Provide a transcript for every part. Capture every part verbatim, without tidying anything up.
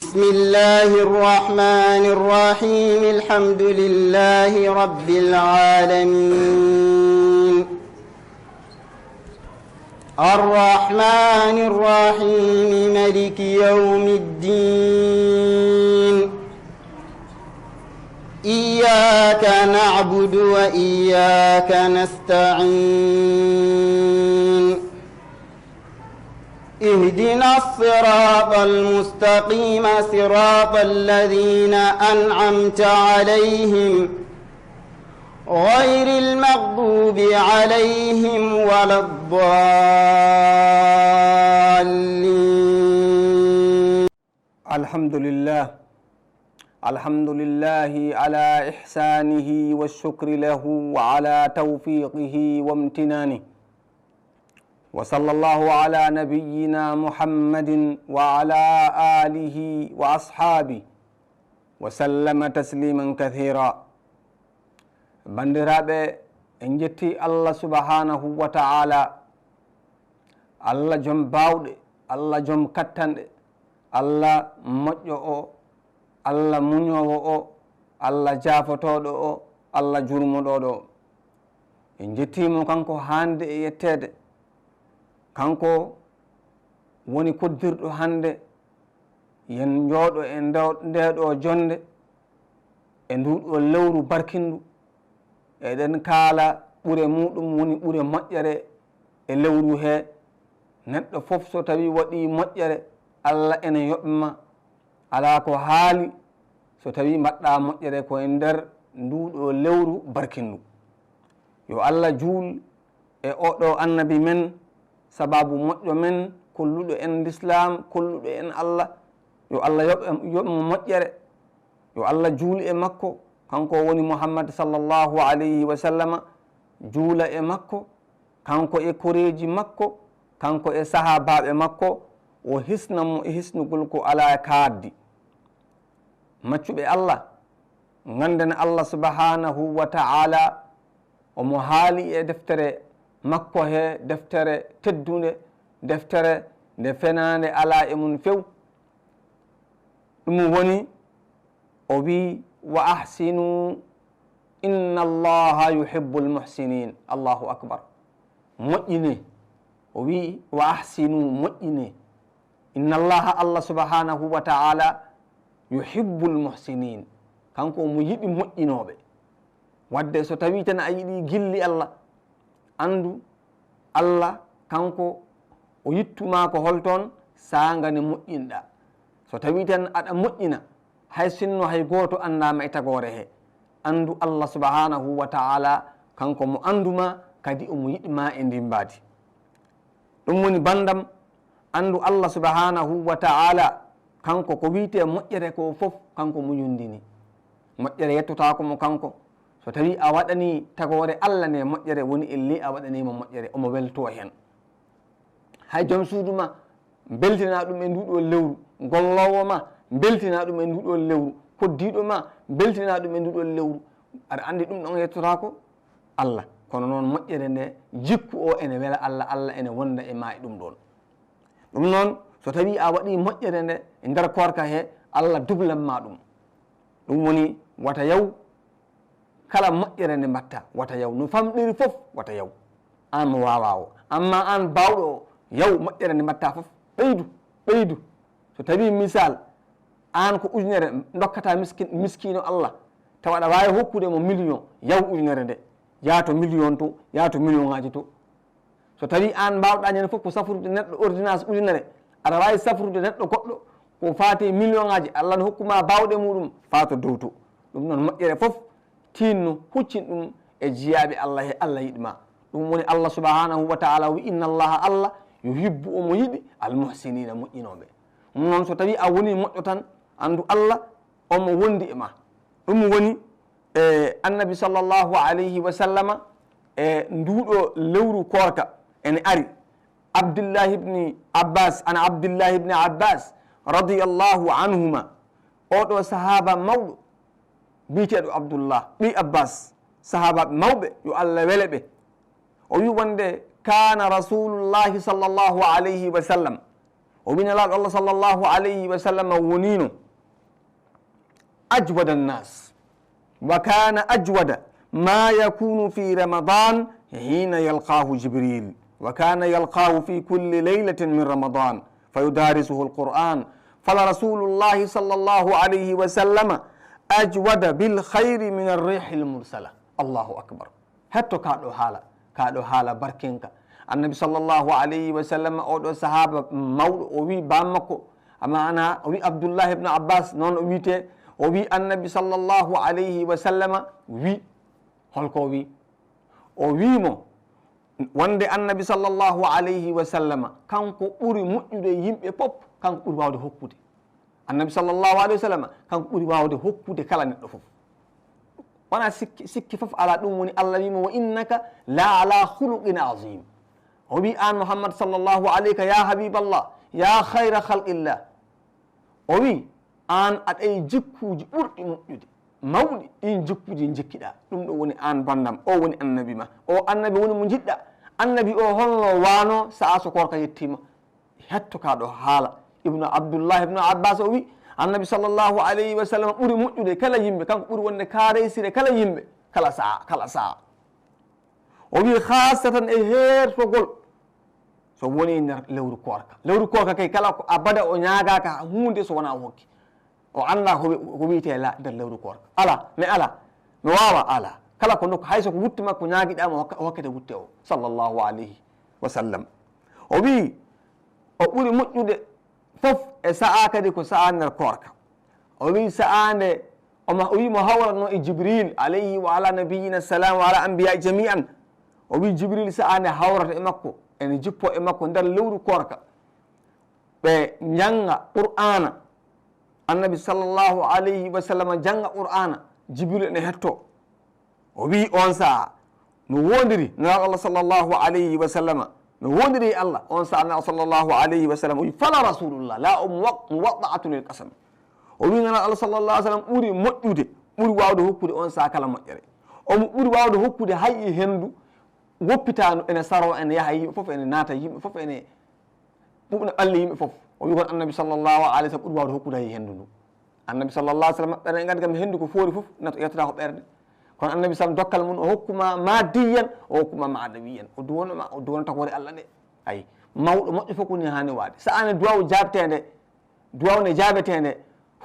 بسم الله الرحمن الرحيم. الحمد لله رب العالمين. الرحمن الرحيم. ملك يوم الدين. إياك نعبد وإياك نستعين. اهدنا الصراط المستقيم، صراط الذين أنعمت عليهم، غير المغضوب عليهم ولا الضالين. الحمد لله. الحمد لله على إحسانه والشكر له وعلى توفيقه وامتنانه. وصلى الله على نبينا محمد وعلى آله وأصحابه وسلم تسليما كثيرا. Banndiraaɓe, en njetti Allah subhanahu wa ta'ala, Allah jom baawɗe, Allah jom kattanɗe, Allah moƴƴo o, Allah muñoowo o, Allah jaafotooɗo o, Allah jurmoɗooɗo o. En njettii mo kanko haande e yetteede. Kanko woni koddirɗo hannde yen njooɗo e ndo-, ndee ɗoo jonnde, e nduu ɗoo lewru barkindu. Eɗen kaala ɓure muuɗum woni ɓure moƴƴere e lewru hee. Neɗɗo fof so tawii waɗii moƴƴere, Allah ene yoɓ ma. Alaa ko haali so tawii mbaɗɗaa moƴƴere ko e nder nduu ɗoo lewru barkindu. Yo Allah juul e oo ɗoo annabi men, sabaabu moƴƴo men, kolluɗo en lislaam, kolluɗo en Allah. Yo Allah yoɓ, yoɓ mo moƴƴere. Yo Allah juul e makko, kanko woni Muhammad sallallahu alayhi wa sallama, juula e makko, kanko e koreeji makko, kanko e sahaabaaɓe makko, o hisna mo e hisnugol ko alaa kaaddi. Maccuɓe Allah, ngannden Allah subhanahu wa ta'ala, omo haali e deftere makko he, deftere teddunde, deftere nde fenaande alaa e mum few. Ɗum woni, o wi, "Wa ahsinu, inna Allaha yuhibbul muhsinin." Allahu akbar. Moƴƴine. O wi, "Wa ahsinu, moƴƴine. Inna Allaha, Allah subhanahu wa ta'ala, yuhibbul muhsinin." Kanko omo yiɗi moƴƴinooɓe. Wadde so tawii tan a yiɗi gilli Allah, anndu Allah kanko o yittu ma ko holton saanga ne moƴƴinɗa. So tawii tan aɗa moƴƴina, hay sinno hay gooto anndaama e tagoore he, anndu Allah subhanahu wa ta'ala kanko mo anndu ma, kadi omo yiɗi ma e ndimbaadi. Ɗum woni banndam, anndu Allah subhanahu wa ta'ala, kanko ko wiyetee moƴƴere ko fof, kanko mo yondini. Moƴƴere yettotaako mo kanko. So tawii a waɗanii tagoore Allah nde moƴƴere, woni ellee a waɗanii mo moƴƴere, omo weltoo heen. Hay joom suudu ma, mbeltinaa ɗum e nduu ɗoo lewru, golloowo ma, mbeltinaa ɗum e nduu ɗoo lewru, koddiiɗo ma, mbeltinaa ɗum e nduu ɗoo lewru. Aɗa anndi ɗum ɗon yettotaako Allah. Kono noon moƴƴere nde, jikku o ene wela Allah, Allah ene wonda e ma e ɗum ɗoon. Ɗum noon, so tawii a waɗii moƴƴere nde e nder koorka he, Allah dublan ma ɗum. Ɗum woni, wata yaw kala moƴƴere nde mbaɗta, wata yaw. No famɗiri fof, wata yaw. Aan mo waawaa o. Amma aan baawɗo o, yaw moƴƴere nde mbaɗta fof. Ɓeydu, ɓeydu. So tawii misal, aan ko ujunere ndokkata miskin, miskiino Allah, tawa aɗa waawi hokkude mo million, yaw ujunere nde, yaa to million to, yaa to million ŋaaji to. So tawii aan mbaawɗaa ñande fof ko safrude neɗɗo ordonnance ujunere, aɗa waawi safrude neɗɗo goɗɗo ko faati e million ŋaaji, Allah no hokku ma baawɗe muɗum, faa to dow to. Ɗum noon moƴƴere fof, tinno, huccin ɗum e jiyaaɓe Allah he, Allah yiɗ ma. Ɗum woni Allah subhanahu wa ta'ala wi, "Inna Allaha, Allah, yuhibbu, omo yiɗi, al muhsinina, moƴƴinooɓe." Ɗum noon, so tawii a wonii moƴƴo tan, anndu Allah omo wondi e ma. Ɗum woni, e Annabi sallallahu alayhi wa sallama, e nduu ɗoo lewru koorka ene ari. Abdullahi ibni Abbas, an Abdullahi ibni Abbas, radiyallahu anhuma, oo ɗoo sahaaba mawɗo, biyeteeɗo Abdullah, ɓii Abbas, sahaabaaɓe mawɓe, yo Allah wele ɓe. O wi wonde, "Kana Rasulullahi sallallahu alayhi wa sallam." O wi Nelaaɗo Allah sallallahu alayhi wa sallam woniino ajwada nnas, wa kana ajwada ma yakunu fi Ramadan hina yalqahu Jibril, wa kana yalqahu fi kulli laylatin min Ramadan fayudarisuhu alquran, fala rasulullahi sallallahu alayhi wa sallama ajwada bil khayri min arrihi almursala. Allahu akbar. Hetto ka ɗo haala, ka ɗo haala barkinka. Annabi sallallahu alayhi wa sallam, oɗo sahaba mawɗo, o wi bammakko, amana o wi Abdullah ibn Abbas, noon o wiyte, o wi Annabi sallallahu alayhi wa sallama wi, holko o wi? O wi mo wonde Annabi sallallahu alayhi wa sallama kanko ɓuri moƴƴude yimɓe pop, kanko ɓuri wawde hokkude. Annabi sallallahu alayhi wa sallam kanko ɓuri wawde hokkude kala neɗɗo fof. Wona sikki, sikki fof ala, ɗum woni Allah wimo, "Wa innaka la ala khuluqin azim." O wi an Muhammad sallallahu alayka, ya habiballah, ya khayra khalqillah. O wi an aɗa e jikkuji ɓurɗi moƴƴude, mawɗi, ɗin jikkuji jikkiɗa. Ɗum ɗo woni an bandam, o woni annabi ma. O annabi woni mo jiɗɗa. Annabi o holno wano sa'a so korka yettima? Hetto ka ɗo haala. Ibnu Abdullah ibnu Abbas o wi, Annabi sallallahu alayhi wa sallam ɓuri moƴƴude kala yimɓe, kanko ɓuri wonde kaareysire kala yimɓe, kala sa'a, kala sa'a. O wi, khasatan e heertogol so woni nder lewru korka. Lewru korka kay, kala ko abada o ñaagaka huunde so wona o hokki. O annda ko wi-, ko wiyete la nder lewru korka. Ala, mi ala, mi wawa ala. Kala ko nokku, hay so ko wutte makko ñaagiɗa mo, o hokka-, o hokkete wutte o, sallallahu alayhi wa sallam. O wi, o ɓuri moƴƴude fof e sa'a kadi ko sa'a nder korka. O wi sa'a nde omo, o wi mo hawratno e Jibril alayhi wa ala nabiyyina salam wa ala anbiya jami'an. O wi Jibril sa'a nde hawrata e makko, ene jippo e makko nder lewru korka. Ɓe njannga Qur'aana. Annabi sallallahu alayhi wa sallam jannga Qur'aana. Jibril ene hetto. O wi on sa'a no wondiri Nelaaɗo Allah sallallahu alayhi wa sallam, no wondiri e Allah. On sa'a Nelaaɗo sallallahu alayhi wa sallam o wi, "Fala Rasulullah, la um wa-, muwadda'atun lil qasam." O wi Nelaaɗo Allah sallallahu alayhi wa sallam ɓuri moƴƴude, ɓuri waawde hokkude on sa'a kala moƴƴere. Omo ɓuri waawde hokkude hay e henndu woppitaandu ene saro, ene yaha, yimɓe fof ene naata, yimɓe fof ene ɓuuɓna ɓalli yimɓe fof. O wi kon Annabi sallallahu alayhi wa sallam ɓuri waawde hokkude hay henndu ndu. Annabi sallallahu alayhi wa sallam, ɓerɗe nganndi kam henndu ko foori fof, nato, yettata ko ɓernde. Kono Annabi sallam dokkal mum o hokkuma maddiyan, o hokkuma ma'nawiyan. O duwano ma, o duwano tagoore Allah nde. Ayi, mawɗo moƴƴo fof ko ni haani waade. Sa'a nde duwawu jaabteende, duwawu nde jaabeteende,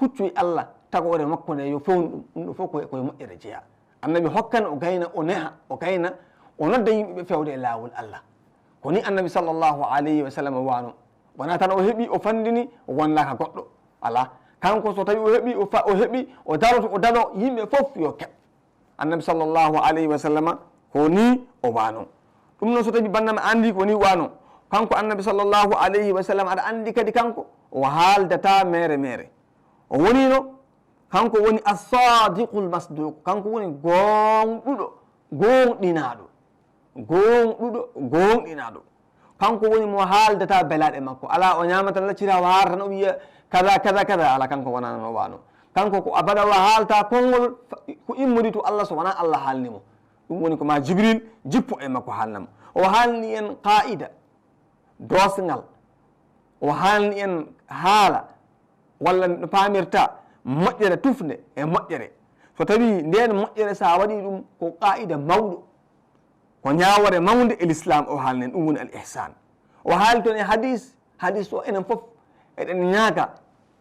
huccu e Allah, tagoore makko nde yo fewnu ɗum. Ɗum ɗo fof ko, ko e moƴƴere jeyaa. Annabi hokkan, o gayna, o neha, o gayna, o nodda yimɓe ɓe fewde e laawol Allah. Ko ni Annabi sallallahu alayhi wa sallam wano. Wona tan o heɓi, o fandini, o wonlaka goɗɗo. Ala. Kanko so tawi o heɓi, o fa-, o heɓi, o daroto, o daro, yimɓe fof yo keɓ. Annabi sallallahu alayhi wa sallama ko ni o wano. Ɗum noon so tawi bannam andi ko ni wano. Kanko Annabi sallallahu alayhi wa sallam aɗa andi kadi kanko o haaldata mere mere. O wonino, kanko woni as-sadiqul masduq. Kanko woni goonɗuɗo, goonɗinaaɗo. Goonɗuɗo, goonɗinaaɗo. Kanko woni mo haaldata belaaɗe makko. Alaa o ñaama tan laccira o haara tan o wiya kaza, kaza, kaza. Alaa, kanko wonaa noon o wano. Kanko ko abada o haalta konngol fa-, ko immori to Allah so wonaa Allah haalni mo. Ɗum woni ko ma Jibril jippo e makko haalna mo. O haalni en qaa'ida, doosngal. O haalni en haala, walla no paamirta moƴƴere tufnde e moƴƴere. So tawi ndeen moƴƴere, so a waɗi ɗum, ko qaa'ida mawɗo. Ko ñaawore mawnde e Lislaam o haalnen, ɗum woni al ihsan. O haali toon e hadis, hadis o enen fof eɗen ñaaga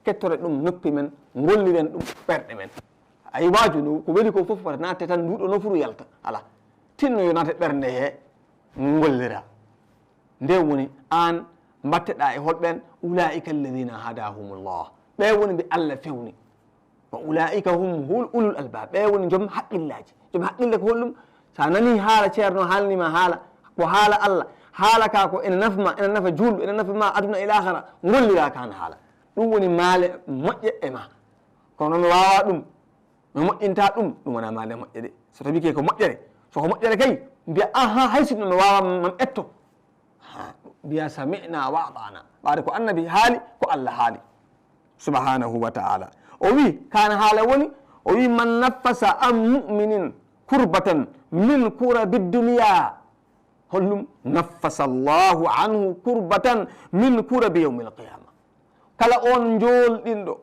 kettore ɗum noppi men, ngolliren ɗum ɓerɗe men. Ayi waaju ndu, ko weli ko fof wata natte tan nduɗo nofuru yalta. Ala. Tinno yo naate ɓernde he, ngollira. Nde woni aan mbatteɗa e holɓen? Ulaa'ika alladhina hadahumullah. Ɓe woni ɓe Allah fewni. Wa ulaa'ika hum hul-, ulul albab. Ɓe woni joom haqqillaaji. Joom haqqille ko holɗum? Sa nani haala ceerno haalnima haala, ko haala Allah. Haala ka ko ene nafa ma, ene nafa juulɗo, ene nafa ma aduna e laakhara. Ngollira ka han haala. Ɗum woni maale moƴƴe e ma. Kono mi wawa ɗum, mi moƴƴinta ɗum, ɗum wona maale moƴƴe de. So tawi ke ko moƴƴere, so ko moƴƴere kay, mbiya, aha, hay sinno mi wawa, mam etto. Ha, mbiya sami'na wa ata'na. Ɓaade ko Annabi haali, ko Allah haali. Subhanahu wa ta'ala. O wi, kan haala woni, o wi, "Man naffasa an mu'minin kurbatan min kurabi dunya." Hollum? "Naffasa Allahu anhu kurbatan min kurabi yawmil qiyama." Kala on njoolɗinɗo,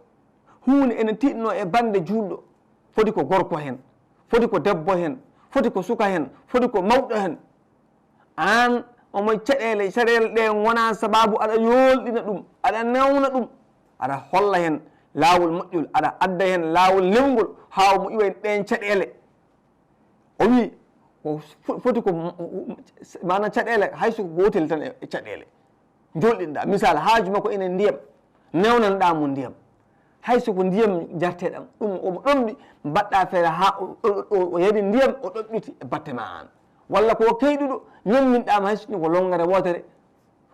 huunde ene tiiɗnoo e bannde juulɗo, foti ko gorko heen, foti ko debbo heen, foti ko suka heen, foti ko mawɗo heen. Aan omo caɗeele, caɗeele ɗe ngonaa sabaabu aɗa yoolɗina ɗum, aɗa newna ɗum, aɗa holla heen laawol moƴƴol, aɗa adda heen laawol newngol haa omo iwa heen ɗeen caɗeele. O wii ko fo- foti ko maanaam caɗeele hay so ko gootel tan e e caɗeele. Njoolɗinɗaa misal haaju makko ene ndiyam, newnanɗaa mo ndiyam. Hay so ko ndiyam jarteɗam ɗum omo ɗomɗi, mbaɗɗaa feere haa o- o- o- o yari ndiyam o ɗomɗiti e batte ma aan. Walla ko keyɗuɗo ñamminɗaa mo hay so ko longere wootere.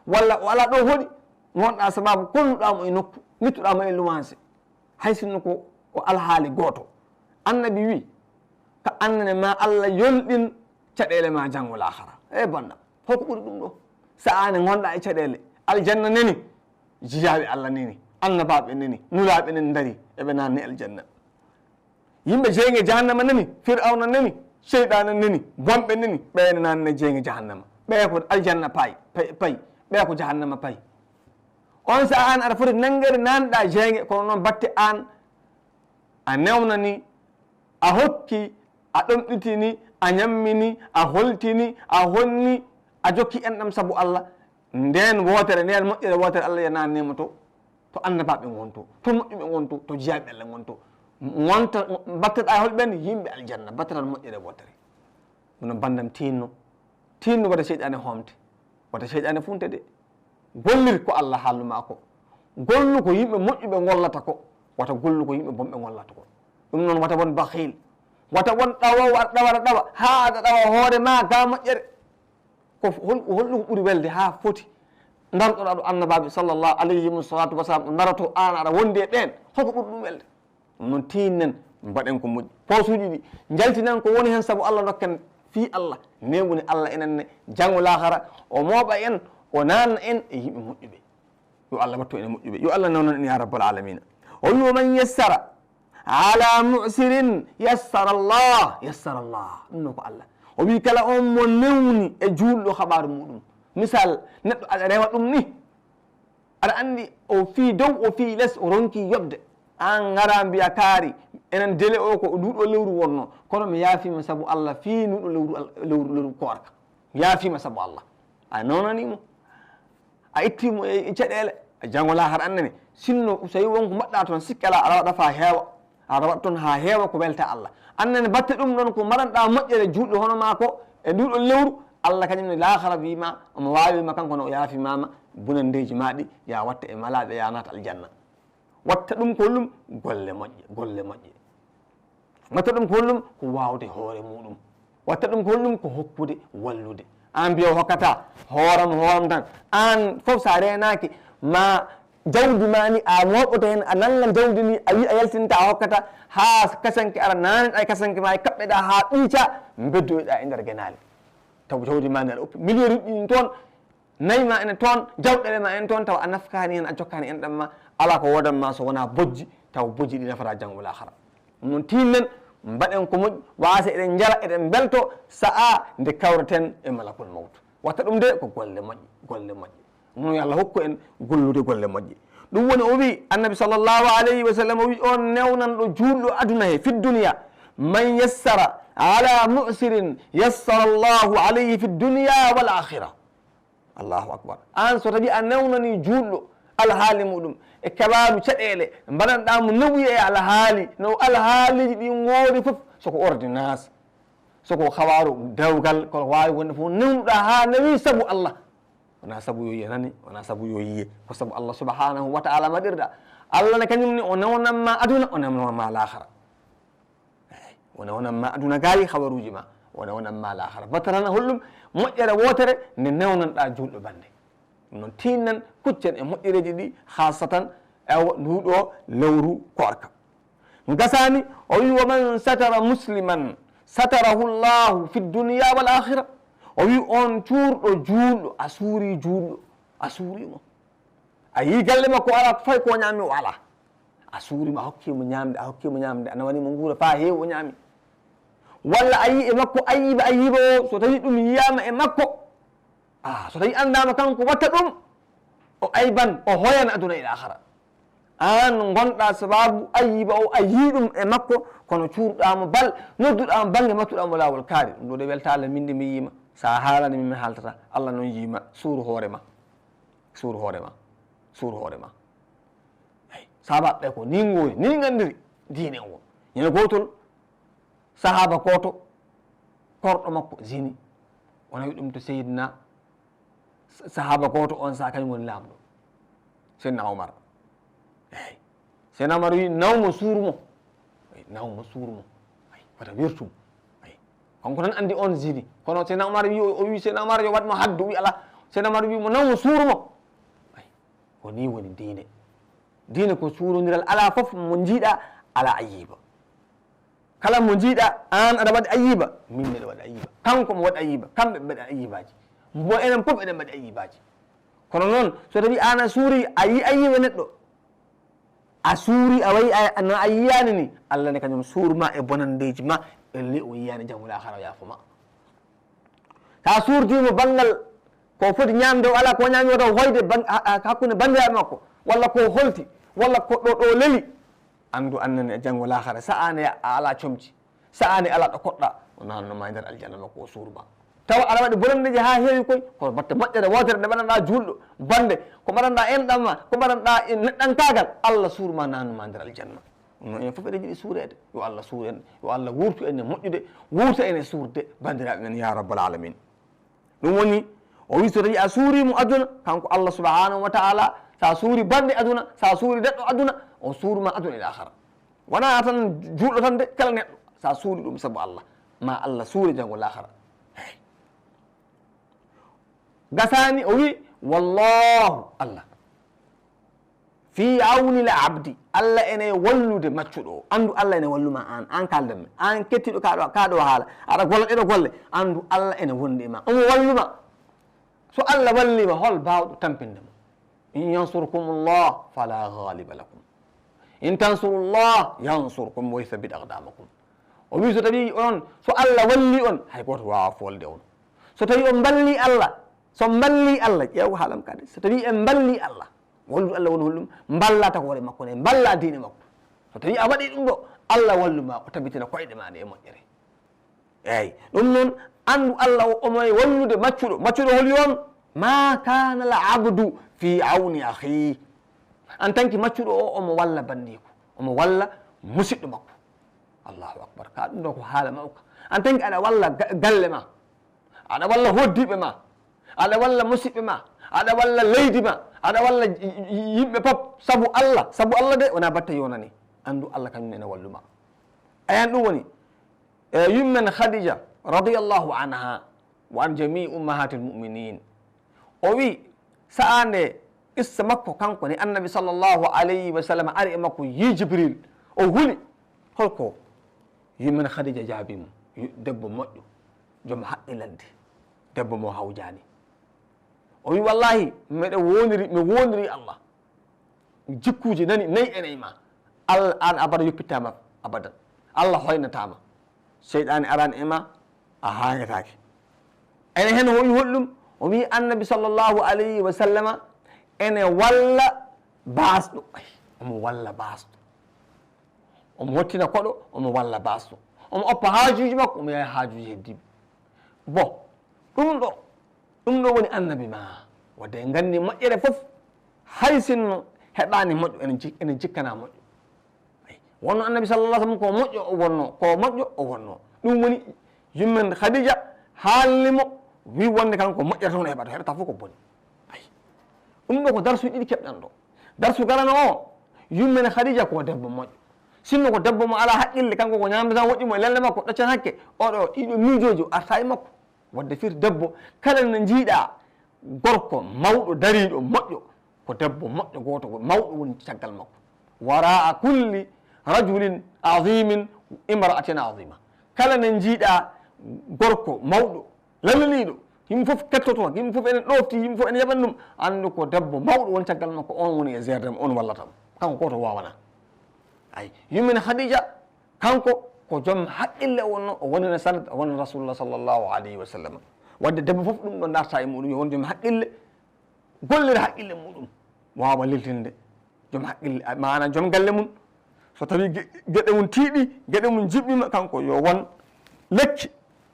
Walla o alaa ɗo hoɗi, ngonɗaa sabaabu konnuɗaa mo e nokku, nittuɗaa mo e luwanse. Hay sinno ko o alhaali gooto. Annabi wi, ka annane ma Allah yolɗin caɗeele ma janngo laakara. E banndam, hoko ɓuri ɗum ɗo? Sa aane ngonɗa e caɗeele, aljanna neni, jiyaaɓe Allah neni, annabaaɓe neni, nulaaɓe neni ndari, eɓe naanni aljanna. Yimɓe jeynge jahannama neni, Fir'awna neni, seyɗaane neni, bonɓe neni, ɓe ene naanne jeynge jahannama. Ɓe ko aljanna payi, payi, payi. Ɓe ko jahannama payi. On sa an aɗa foti nanngere naanɗa jeynge, kono noon batte an a newnani, a hokki, a ɗomɗitini, a ñammini, a holtini, a honni, a jokki enɗam sabu Allah. Ndeen wootere, ndeen moƴƴere wootere Allah ya naannimo to, to annabaaɓe ngonto, to moƴƴuɓe ngonto, to jiyaaɓe Allah ngonto. Ngonta, mbatteɗa e holɓe ɓen? Yimɓe aljanna, mbatteɗa moƴƴere wootere. Kono banndam tiinno, tiinno wata seyɗaane hoomte, wata seyɗaane funte de. Gollir ko Allah haalnuma ko. Gollu ko yimɓe moƴƴuɓe ngollata ko, wata gollu ko yimɓe bonɓe ngollata ko. Ɗum noon wata won bakhil, wata won ɗawowo aɗa ɗawa, aɗa ɗawa, haa aɗa ɗawa hoore ma ga moƴƴere. Ko hol-, holɗum ko ɓuri welde haa foti? Ndarɗoɗa ɗo annabaaɓe sallallahu alayhimu salatu wasalam o ndaroto, an aɗa wondi e ɓeen, hoko ɓuri ɗum welde? Ɗum noon tiinnen, mbaɗen ko moƴƴi. Poosuuji ɗi, njaltinen ko woni heen sabu Allah, dokken fii Allah. Newni Allah enen ne, janngo laakara, o mooɓa en, o naanna en e yimɓe moƴƴuɓe. Yo Allah wattu en e moƴƴuɓe. Yo Allah nawnan en ya rabbal alamina. O wi, "Wa man yassara ala mu'sirin yassara Allah, yassara Allah." Ɗum noon ko Allah. O wi, "Kala on mo newni e juulɗo haɓaaru muɗum." Misal, neɗɗo aɗa rewa ɗum ni. Aɗa anndi o fii dow, o fii les, o ronki yoɓde. An ngara mbiya kaari, enen délai o ko nduɗo lewru wonno. Kono mi yaafima sabu Allah fii nduɗo lewru, al-, lewru, lewru koorka. Mi yaafima sabu Allah. A nonani mo. A itti mo e, e caɗeele. A janngo laakara annani. Sinno, so tawi won ko mbaɗɗa toon, sikke alaa, aɗa waɗa faa heewa. Aɗa waɗa toon haa heewa ko welta Allah. Annani batte ɗum ɗon ko mbaɗanɗa moƴƴere juulɗo hono maa ko e nduɗo lewru. Allah kañum ne laakara wiima, omo waawi ma kanko no o yaafimaama, bonanndeeji ma ɗi, ya watta e malaaɓe, ya naata aljanna. Watta ɗum ko ɗum golle moƴƴe, golle moƴƴe. Watta ɗum ko ɗum ko waawde hoore muɗum. Watta ɗum ko ɗum ko hokkude, wallude. An mbiya o hokkata, hooram, hooram tan. An fof sa reenaaki, ma jawdi ma ni a mooɓoto heen, a nannga jawdi ni, a wi a yaltinta, a hokkata, haa kasanke ara naane, ɗa e kasanke ma e kaɓɓeɗa haa ɓiica, mbeddoyɗa e nder genaale. Taw jawdi ma ni aɗa uppi. Million uji ɗin toon, nayi ma ene toon, jawɗeele ma ene toon, tawa a nafkaani heen, a jokkaani enɗam ma, alaa ko woodan ma so wonaa bojji, tawa bojji ɗi nafata janngo laakara. Ɗum noon tiinnen, mbaɗen ko moƴƴi, waasa eɗen njara, eɗen mbelto, sa'a nde kawreten e malakul mawtu. Watta ɗum de ko golle moƴƴe, golle moƴƴe. Ɗum noon yo Allah hokku en gollude golle moƴƴe. Ɗum woni o wi, Annabi sallallahu alayhi wa sallam o wi, on newnanɗo juulɗo aduna he, fi dunya, man yassara ala mu'sirin yassara Allahu alayhi fi dunya wal akhirah. Allahu akbar. An so tawi a newnani juulɗo alhaali muɗum e kabaaru caɗeele, mbaɗanɗa mo nawyi e alhaali, no alhaaliiji ɗi ngoori fof, so ko ordonnance, so ko kabaaru dewgal, ko waawi wonde fof newnuɗa haa nawi sabu Allah. Wona sabu yo yiye nani, wona sabu yo yiye, ko sabu Allah subhanahu wa ta'ala mbaɗirɗa. Allah ne kañum ne o newnan ma aduna, o newnan ma laakara. Eey, wona wonan ma aduna gaayi habaruuji ma, wona wonan ma laahara. Battata na holɗum? Moƴƴere wootere nde newnanɗa juulɗo bannde. Ɗum noon tiinnen, kuccen e moƴƴereeji ɗi, khaasatan e nduɗo lewru koorka. Ngasaani, o wi, "Wa man satara musliman, satarahu Allahu fi dunya wal akhira." O wi, "On cuurɗo juulɗo, a suuri juulɗo, a suuri mo." A yii galle makko, alaa fay ko o ñaami, o alaa. A suuri mo, a hokki mo ñaamde, a hokki mo ñaamde, a nawani mo nguura faa heewi, o ñaami. Walla a yii e makko ayiba, ayiba o, so tawi ɗum yiyaama e makko, a, so tawi anndaama kanko watta ɗum, o ayban, o hoyan aduna e laakhara. Aan ngonɗaa sabaabu Ayyuuba o, a yii ɗum e makko, kono cuuruɗaa mo bal, nodduɗaa mo bannge, mbattuɗaa mo laawol kaari. Ɗum ɗo de weltaare, min de mi yiima. So a haalani min, mi haaltata. Allah noon yiima, suuru hoore ma. Suuru hoore ma. Suuru hoore ma. Eey, sahabaaɓe ɓe ko nii ngoori, nii nganndiri diine o. Ñande gootol, sahaaba gooto, korɗo makko zini. O nawi ɗum to Seydina Sa-, sahaaba gooto on saha kañum woni laamɗo. Seydina Umar. Eey. Seydina Umar wi, "Naw mo, suuru mo." Eey, "Naw mo, suuru mo." Eey, wata wirtu mo. Eey. Kanko tan anndi on zini. Kono Seydina Umar wi, o, o wi Seydina Umar yo waɗ mo haddu, wi alaa. Seydina Umar wi mo, "Naw mo, suuru mo." Eey. Ko nii woni diine. Diine ko suurondiral, alaa fof mo njiiɗaa, alaa Ayyuuba. Kala mo njiiɗaa, aan aɗa waɗi Ayyuuba, min mbeɗa waɗi Ayyuuba. Kanko mo waɗi Ayyuuba, kamɓe ɓe mbaɗi Ayyuubaaji. Mbo enen fof eɗen mbaɗi Ayyuubaaji. Kono noon, so tawii aan a suuri, a yii Ayyuuba neɗɗo, a suuri, a wayi, a, no a yiyaani ni, Allah ne kañum suur ma e bonanndeeji ma, ellee o yiyaani janngo laakara o yaafo ma. So a suurtii mo banngal ko foti ñaamde, o alaa ko ñaami, wota o hoyde ban-, ha-, ha-, hakkunde banndiraaɓe makko, walla ko holti, walla ko ɗo, ɗo leli, anndu aan ne janngo laakara, so aan ne a alaa comci, so aan ne alaa ɗo koɗɗaa, o naatno ma e nder aljanna makko, o suur ma. Tawa aɗa waɗi bonanndeeji haa heewi koy, kono batte moƴƴere wootere nde mbaɗanɗaa juulɗo, bannde, ko mbaɗanɗaa enɗam ma, ko mbaɗanɗaa e neɗɗankaagal, Allah suur ma, naatno ma nder aljanna. Ɗum noon, enen fof eɗen njiɗi suureede. Yo Allah suur en, yo Allah wuurtu en e moƴƴude, wuurta en e suurde, banndiraaɓe men, yaa rabbal aalamiin. Ɗum woni, o wi, so tawii a suuri mo aduna, kanko Allah subhanahu wa ta'ala, so a suuri bannde aduna, so a suuri neɗɗo aduna, o suur ma aduna e laakhara. Wonaa tan juulɗo tan de, kala neɗɗo, so a suuri ɗum sabu Allah, ma Allah suure janngo laakhara. Eey. Gasaani, o wi, "Wallaahu, Allah, fii awni l abdi." Allah ene wallude maccuɗo o. Anndu Allah ene wallu ma aan, aan kaaldan mi. Aan kettiiɗo kaa ɗo, kaa ɗo haala. Aɗa golla ɗeɗo golle. Anndu Allah ene wondi e ma. Omo wallu ma. So Allah wallii ma, hol baawɗo tampinde mo? "In yansurkumullah, fala ghaliba lakum. In tansurullah, yansurkum wa yuthabbit aqdamakum." O wi, so tawii on, so Allah wallii on, hay gooto waawaa foolde on. So tawii on mballii Allah, so mballii Allah, ƴeew haalam kadi. So tawii en mballii Allah, wallude Allah woni holɗum? Mballaa tagoore makko nde, mballaa diine makko. So tawii a waɗii ɗum ɗo, Allah wallu ma, o tabitina koyɗe ma ɗe e moƴƴere. Eey, ɗum noon, anndu Allah o, omo e wallude maccuɗo. Maccuɗo holi on? "Ma kana al abdu fi awni akhi." En tant que maccuɗo o, omo walla banndiiko, omo walla musiɗɗo makko. Allahu akbar. Ka ɗum ɗo ko haala mawka. En tant que aɗa walla ga-, galle ma, aɗa walla hoɗdiiɓe ma, aɗa walla musiɓɓe ma, aɗa walla leydi ma, aɗa walla y-, y-, yimɓe pop, sabu Allah, sabu Allah de, wonaa batte yonani. Anndu Allah kañum ene wallu ma. Ayan ɗum woni, e, yummen Khadija radiyallahu anha, wa an jamii ummahatil mu'minin. O wi, sa'ande qissa makko kanko ne, Annabi sallallahu alayhi wa sallam ari e makko, yi Jibril, o huli. Holko? Yummen Khadija jaabi mo, yu-, debbo moƴƴo, joom haqqilande, debbo mo hawjaani. O wi, "Wallahi, meɗe woniri, mi woniri Allah. Jikkuuji nani, nayi e nayi ma. Allah, aan abada yoppittaama abadan. Allah hoynataama. Seyɗaane araan e ma, a haangetaake." Ene heen o wi holɗum? O wi Annabi sallallahu alayhi wa sallama ene walla baasɗo. Ay, omo walla baasɗo. Omo hottina koɗo, omo walla baasɗo. Omo oppa haajuuji makko, omo yaha haajuuji heddiiɓe. Bon, ɗum ɗo, ɗum ɗo woni Annabi ma. Wadde en nganndi moƴƴere fof, hay sinno heɓaani moƴƴo, ene jik-, ene jikkana moƴƴo. Ay, wonno Annabi sallallahu alaihi wasallam ko moƴƴo o wonno, ko moƴƴo o wonno. Ɗum woni yummen Khadija haalni mo, wi wonde kanko moƴƴere tan o heɓata, heɓata fof ko boni. Ay, ɗum ɗo ko darsuuji ɗiɗi keɓɗen ɗo. Darsu garano o, yummen Khadija ko debbo moƴƴo. Sinno ko debbo mo alaa haqqille, kanko ko ñaamde tan woƴƴi mo e lelnde makko, ɗaccan hakke. Oɗo, ɗiɗo miijooji o arta e makko. Wadde fir debbo, kala no njiiɗaa gorko mawɗo dariiɗo moƴƴo, ko debbo moƴƴo gooto mawɗo woni caggal makko. Waraa kulli rajulin azimin imra'atin azima. Kala no njiiɗaa gorko mawɗo, lalliniiɗo, yimɓe fof kettoto, yimɓe fof ene ɗoofti, yimɓe fof ene yaɓani ɗum, anndu ko debbo mawɗo woni caggal makko, on woni e gérde mo, on wallata mo. Kanko gooto waawanaa. Ay, yummen Khadija, kanko ko joom haqqille o wonno, o wonino sanad, o wonno Rasulullah sallallahu alayhi wa sallam. Wadde debbo fof ɗum ɗo darta e muɗum, yo won joom haqqille, gollira haqqille muɗum, waawa leltinde Joom haqqille, maana joom galle mum, so tawii ge-, geɗe mum tiiɗi, geɗe mum jiɓɓiima, kanko yo won lekki,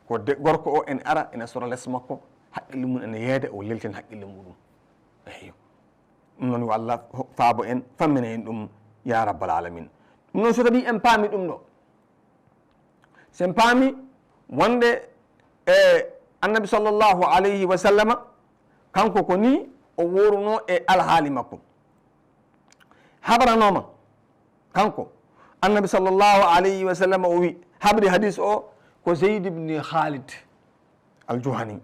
ko de gorko o ene ara, ene sora les makko, haqqille mum ene yeeda, o leltin haqqille muɗum. Eeyo. Ɗum noon, yo Allah ho-, faabo en, fammina en ɗum, ya rabbal alamin. Ɗum noon, so tawii en paami ɗum ɗo, so en paami wonde, e, Annabi sallallahu alayhi wa sallama, kanko ko ni o wuurunoo e alhaali makko. Habaranooma kanko, Annabi sallallahu alayhi wa sallam, o wi, habri hadis o ko Zayd ibn Khalid al-Juhani,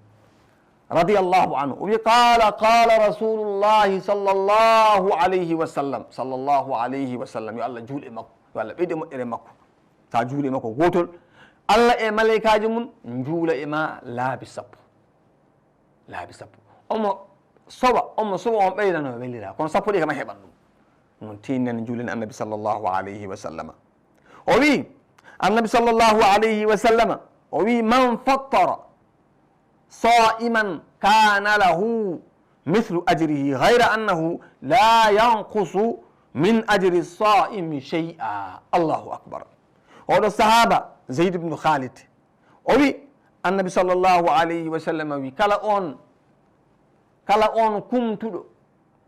radiyallahu anhu. O wi, qala, qala Rasulullahi sallallahu alayhi wa sallam, sallallahu alayhi wa sallam, yo Allah juul e makko, yo Allah ɓeydu e moƴƴere makko. Sa juuli e makko gootol, Allah e malaykaaji mum njuula e ma laabi sappo. Laabi sappo. Omo soɓa, omo soɓa, on ɓeydano welira. Kono sappo ɗi kam a heɓan ɗum. Ɗum noon, tiinnen juulen Annabi sallallahu alayhi wa sallama. O wi, Annabi sallallahu alayhi wa sallama, o wi, "Man fattara sa'iman kana lahu mithlu ajrihi ghayra annahu la yanqusu min ajri sa'imi shay'a." Allahu akbar. Oɗo sahaba, Zayd ibn Khalid, o wi, Annabi sallallahu alayhi wa sallam wi, kala on, kala on kumtuɗo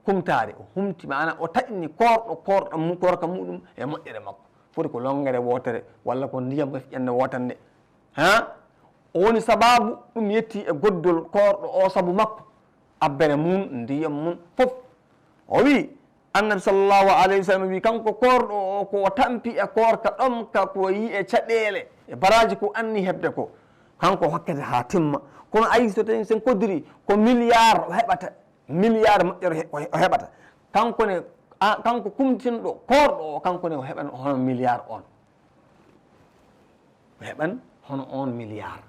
kumtaare, o humti, maana o taƴni koorɗo, koorɗo mu-, koorka muɗum e moƴƴere makko. Foti ko lonngere wootere, walla ko ndiyam ko ƴannde wootande. Ha? O woni sababu ɗum yetti e goddol koorɗo o sabu makko. Abbere mum, ndiyam mum, fof. O wi, Annabi sallallahu alayhi wa sallam wi, kanko koorɗo o, ko o tampi e koorka ɗomka, ko yi e caɗeele, e baraaji ko anni heɓde ko. Kanko o hokkete haa timma. Kono ayi so tawi sen koddiri, ko milliard o heɓata, milliard moƴƴere he-, o he-, o heɓata. Kanko ne, a, kanko kumtinɗo, koorɗo o, kanko ne o heɓan hono milliard on. O heɓan hono on milliard.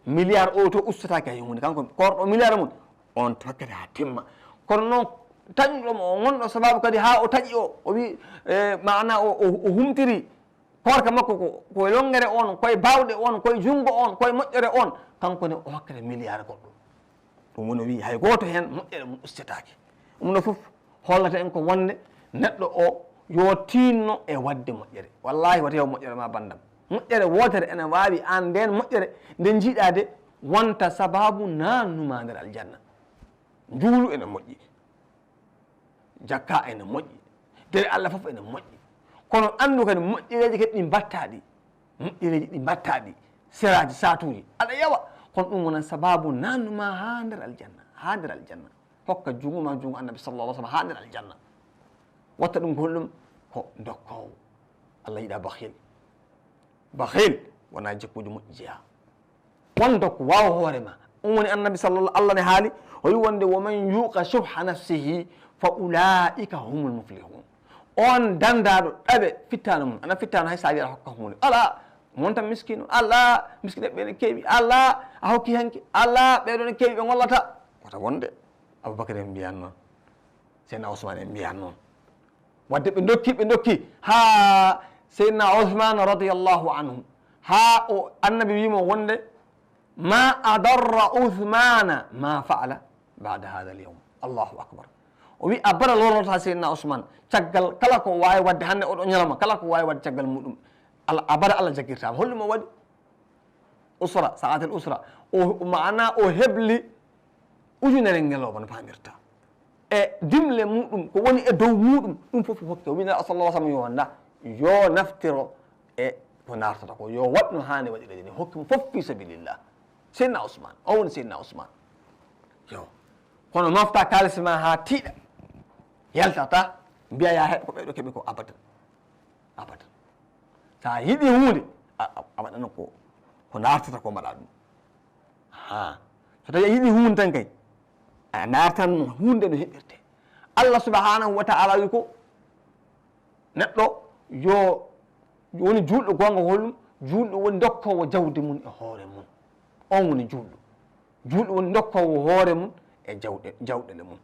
Milliard o to ustataake hay huunde. Kanko koorɗo milliard mum, on hokkete haa timma. Kono noon, taƴuɗo mo o, ngonɗo sababu kadi haa o taƴi o, o wi, e, maana o, o, o humtiri koorka makko ko, ko e lonngere on, ko e baawɗe on, ko e junngo on, ko e moƴƴere on, kanko ne o hokkete milliard goɗɗo. Ɗum woni o wi hay gooto heen moƴƴere mum ustataake. Ɗum ɗo fof hollata en ko wonde neɗɗo o yo tiinno e waɗde moƴƴere. Wallahi wata yo moƴƴere ma banndam. Moƴƴere wootere ene waawi aan ndeen moƴƴere nde njiiɗaa de wonta sababu naatnuma nder aljanna. Njuulu ene moƴƴi. Jakka ene moƴƴi. Geɗe Allah fof ene moƴƴi. Kono anndu kadi moƴƴereeji kadi ɗi mbaɗtaa ɗi. Moƴƴereeji ɗi mbaɗtaa ɗi. Seraaji, saatuuji. Aɗa yawa. Kono ɗum wonat sababu naatnuma haa nder aljanna. Haa nder aljanna. Hokka junngo ma junngo Annabi sallallahu alaihi wasallam haa nder aljanna. Watta ɗum ko holɗum? Ko dokkoowo. Allah yiɗaa bakhil. Bakhil wonaa jikkuuji moƴƴi jeyaa. Won dokko waawa hoore ma. Ɗum woni Annabi sallallahu, Allah ne haali, o wi wonde, "Wa man yuqa shuhha nafsihi fa ulaika humul muflihun." On danndaaɗo ɗaɓe fittaano mum. Ana fittaano hay so a wiyi aɗa hokka huunde. Alaa, montan miskino. Alaa, miskineɓe ɓe ne keewi. Alaa, a hokki hanki. Alaa, ɓeeɗo ne keewi ɓe ngollata. Wata wonde. Abubakar en mbiyan noon. Seydina Ousmane en mbiyan noon. Wadde ɓe ndokki, ɓe ndokki. Haa Seydina Ousmane radiyallahu anhu. Haa o Annabi wiimo wonde, "Ma adarra Uthmana ma fa'ala ba'da hadha al-yawm." Allahu akbar. O wi abada lorrata Seydina Ousmane. Caggal kala ko waawi wadde hannde oɗo ñalawma, kala ko waawi wadde caggal muɗum. Al-, abada Allah jaggirtaama. Holɗum o waɗi? Usra, sa'atul usra. O, maana o hebli ujunere ngelooba no paamirta. E dimle muɗum, ko woni e dow muɗum, ɗum fof hokki. O wi Nela sallallahu alaihi wasallam yo nda, yo naftiro e ko nartata ko, yo waɗ no haani waɗirede ni, hokki mo fof fi sabilillah. Seydina Ousmane, o woni Seydina Ousmane. Yo. Kono mofta kaalis ma haa tiiɗa. Yaltata, mbiya ya heɓ ko ɓeɗo keɓi ko abadan. Abadan. Sa yiɗi huunde, a, a, a waɗana ko, ko nartata ko mbaɗa ɗum. Ha. So tawi a yiɗi huunde tan kay, a nartan huunde no heɓirte. Allah subhanahu wa ta'ala wi ko neɗɗo yo woni juulɗo goonga holɗum, juulɗo woni dokkoowo jawdi mum e hoore mum. On woni juulɗo. Juulɗo woni dokkoowo hoore mum e jawɗe, jawɗele mum.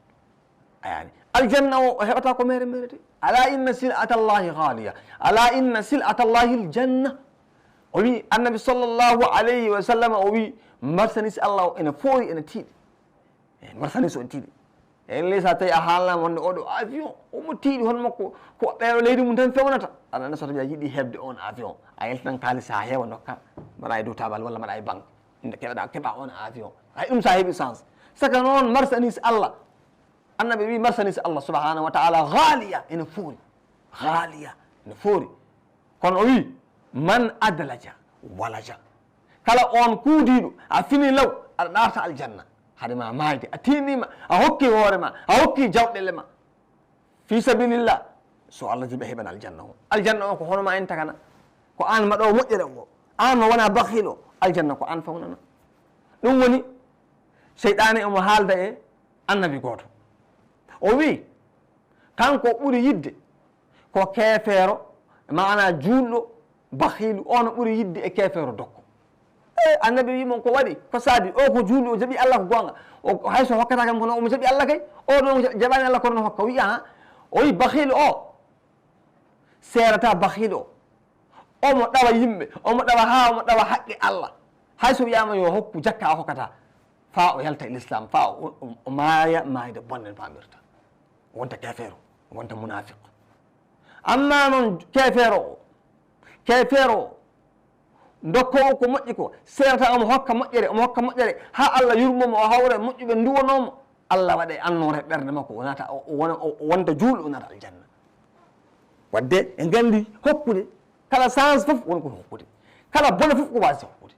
A yaani. Aljanna o, o heɓata ko mere mere de. Ala inna sil'ata Allahi ghaliya. Ala inna sil'ata Allahi aljanna. O wi, Annabi sallallahu alayhi wa sallam, o wi, marsanis Allah o ene foori, ene tiiɗi. E, marsanis o ene tiiɗi. Ellee, so a tawi a haalnaama wonde oɗo avion, omo tiiɗi, hono makko, ko ɓeeɗo leydi mum tan fewnata. Aɗa anndi so tawi a yiɗi heɓde on avion, a yaltinan kaalis haa heewa, ndokka, mbaɗa e dow taabal walla mbaɗa e banque. Nde keɓaɗa, keɓa on avion. Hay ɗum so a heɓi chance. Saka noon, marchandise Allah. Annabi wi marchandise Allah subhanahu wa ta'ala, ghaliya, ene foori. Ghaliya, ene foori. Kono o wi, "Man adlaja, walaja." Kala on kuudiiɗo, a fini law, aɗa ɗaata aljanna. Hade ma maayde, a tiinniima, a hokki hoore ma, a hokki jawɗele ma. Fi sabilillah, so Allah jaɓi a heɓan aljanna o. Aljanna o ko hono ma en tagana. Ko aan maɗoowo moƴƴere o. Aan mo wona bakhil o. Aljanna ko aan fawnana. Ɗum woni, seyɗaane omo haalda e annabi gooto. O wi, kanko ɓuri yidde ko keefeero, maana juulɗo, bakhiilu, on ɓuri yidde e keefeero dokko. E, annabi wi mon ko waɗi, ko saabi, o ko juulɗo, o jaɓi Allah ko goonga. O, hay so hokkata kam kono omo jaɓi Allah kay. O ɗon ja-, jaɓani Allah kono no hokka. Wi, aha. O wi bakhiilu o, seerata bakhiilu o. Omo ɗawa yimɓe, omo ɗawa haa, omo ɗawa haqqe Allah. Hay so wiyaama yo hokku jakka o hokkata. Faa o yalta e l'islam, faa o, o, o maaya, maayde bonde no faamirta. Wonta keefeero, wonta munaafiq. Amma noon keefeero o, keefeero o, dokkoowo ko moƴƴi ko, seerata omo hokka moƴƴere, omo hokka moƴƴere, haa Allah yurmoo mo, o hawra e moƴƴuɓe nduwanoo mo. Allah waɗa e annoore ɓernde makko, o naata, o, o wona, o, o wonta juulɗo, o naata aljanna. Wadde en nganndi hokkude, kala chance fof won ko hokkude, kala bone fof ko waasi hokkude.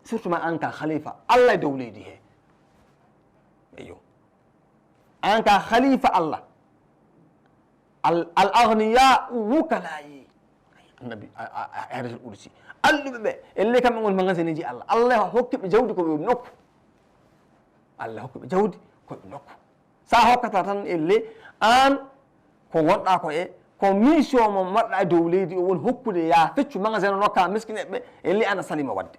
Surtout ma aan ka khalifa Allah e dow leydi he. Eyyo. Aan ka khalifa Allah. Al, al aghniya wukala'i. Annabi, a, a, a, hadisul qudsi. Alɗuɓe ɓe, ellee kamɓe ngoni magasiniji Allah. Allah hokki ɓe jawdi ko ɓe nokku. Allah hokki ɓe jawdi ko ɓe nokku. Sa hokkata tan ellee aan ko ngonɗa ko e, ko mission mo mbaɗɗa e dow leydi o woni hokkude ya feccu magasin o nokka miskineɓe, ellee ana salima wadde.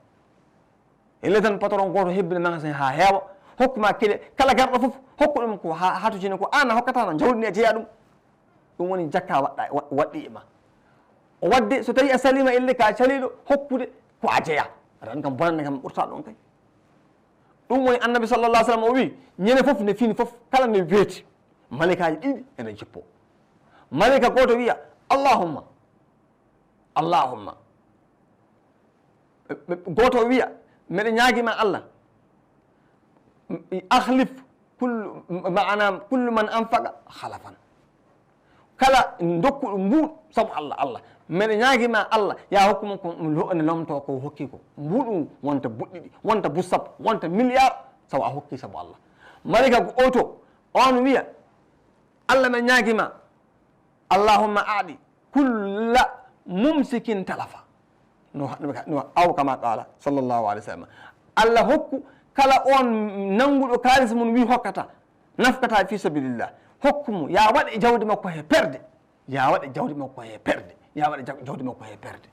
Ellee tan patron gooto hebbina magasin haa heewa, hokkuma kile, kala garɗo fof, hokku ɗum ko ha-, hatojini ko aan a hokkata, na jawdi ndi a jeya ɗum. Ɗum woni jakka waɗɗa, wa-, waɗɗi e ma. O wadde, so tawi a salima ellee ka caliɗo, hokkude ko a jeya. Aɗa anndi kam bonande kam ɓurta ɗon kay. Ɗum woni annabi sallallahu alaihi wasallam o wi, ñande fof nde fini fof, kala nde weeti, malaikaaji ɗiɗi ene jippo. Malaika gooto wiya, "Allahumma, Allahumma." Ɓe, ɓe, gooto o wiya, "Meɗe ñaagi ma Allah, akhlif kullu, maana kullu man anfaqa khalafan." Kala ndokkuɗo mbuuɗu sabu Allah, Allah, meɗe ñaagi ma Allah, ya hokku mo ko ɗum lo-, ene lomto ko hokki ko. Mbuuɗu wonta buɗɗiɗi, wonta bu sappo, wonta milliard, sabu a hokki sabu Allah. Malaika gooto, on wiya, "Allah, meɗe ñaagi ma, Allahumma a'di kulla mumsikin talafa." No, no, no, aw kama qala sallallahu alaihi wasallam. Allah hokku kala on nanguɗo kaalis mum wi hokkata, nafkata fi sabilillah. Hokku mo, ya waɗe jawdi makko he perde. Ya waɗe jawdi makko he perde. Ya waɗe jaw-, jawdi makko he perde.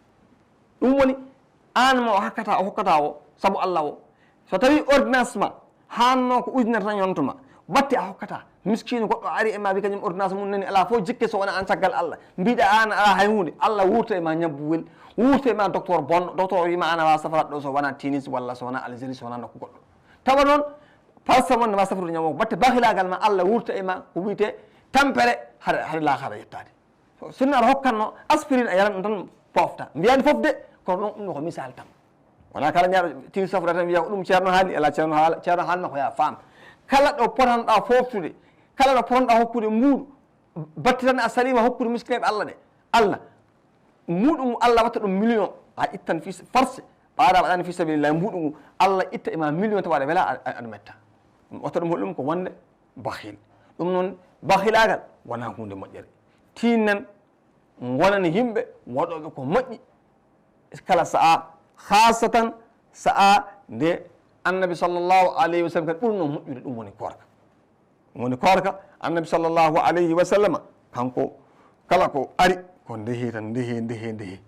Ɗum woni aan mo o hokkata, o hokkata o, sabu Allah o. So tawi ordonnance ma, hanno ko ujunere tan yonto ma. Batte a hokkata. Miskiino goɗɗo ari e ma, wi kañum ordonnance mum nani, alaa fof jikke so wona aan caggal Allah. Mbiɗa aan alaa hay huunde. Allah wuurta e ma ñabbuwel. Wuurta e ma docteur bonɗo. Docteur wima aan a waasa safrat ɗo so wona Tunis walla so wona Algérie, so wona nokku goɗɗo. Tawa noon, par ce que wonde ma safrude ñaw o, batte bakhilaagal ma, Allah wuurta e ma ko wiyetee tampere, hara, hara laakhara yettaade. Sinno aɗa hokkatno aspirine, a yaran ɗum tan pofta. Mbiyaani fof de, kono ɗum, ɗum ko misal tan. Wona kala ñaaɗo tigi safra tan wiya ko ɗum ceerno haali, ala ceerno haala, ceerno haalma ko ya faam. Kala ɗo potanɗa foftude, kala ɗo potanɗa hokkude mbuuɗu, batte tan a salima hokkude miskineɓe Allah ɗe. Allah, mbuuɗu ngu Allah watta ɗum million, a ittan fi force, ɓaada waɗani fi sabilillah, mbuuɗu ngu Allah itta e ma million tawa aɗa wela, a, a, aɗa metta. Ɗum watta ɗum holɗum ko wonde bakhil. Ɗum noon, bakhilaagal wona huunde moƴƴere. Tinnan ngonan yimɓe waɗooɓe ko moƴƴi kala sa'a, khaasatan sa'a nde Annabi sallallahu alayhi wa sallam kadi ɓurno moƴƴude, ɗum woni koorka. Ɗum woni koorka, Annabi sallallahu alayhi wa sallam, kanko kala ko ari ko ndehi tan, ndehi, ndehi, ndehi.